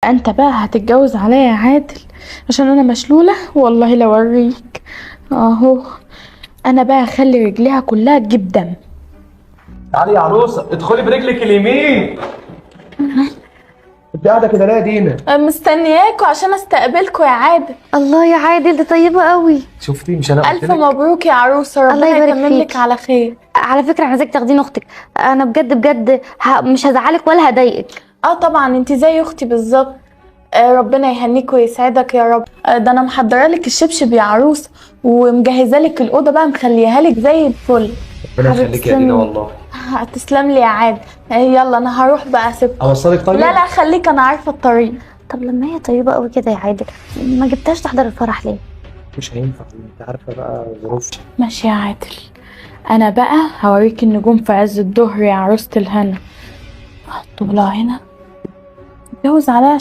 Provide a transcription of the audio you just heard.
انت بقى هتتجوز عليا يا عادل عشان انا مشلولة؟ والله لو اوريك اهو. انا بقى اخلي رجليها كلها تجيب دم. تعالي يا عروسه، ادخلي برجلك اليمين. انت قاعدة كده ليه يا دينا؟ مستنياكوا عشان استقبلكوا يا عادل. الله يا عادل، ده طيبة قوي. شفتي؟ مش انا قلت الف لك؟ مبروك يا عروسة، ربنا الله يبارك يكمل لك فيك. على خير. على فكرة عايزاك تاخدين اختك، انا بجد بجد مش هزعلك ولا هضايقك. اه طبعا انت زي اختي بالظبط. ربنا يهنيك ويسعدك يا رب. ده انا محضرة لك الشبشب يا عروسه، ومجهزه لك الاوضة بقى، مخليها لك زي الفل. ربنا يخليك يا دينا والله. تسلم لي يا عادل. يلا انا هروح بقى اسيبكم. اوصلك طيب؟ لا لا خليك، انا عارفه الطريق. طب لما هي طيبة قوي كده يا عادل، ما جبتهاش تحضر الفرح ليه؟ مش هينفع، انت عارفه بقى ظروف. ماشي يا عادل، انا بقى هوريك النجوم في عز الظهر يا عروسه الهنا. حطوا لها هنا، اتجوز عليها.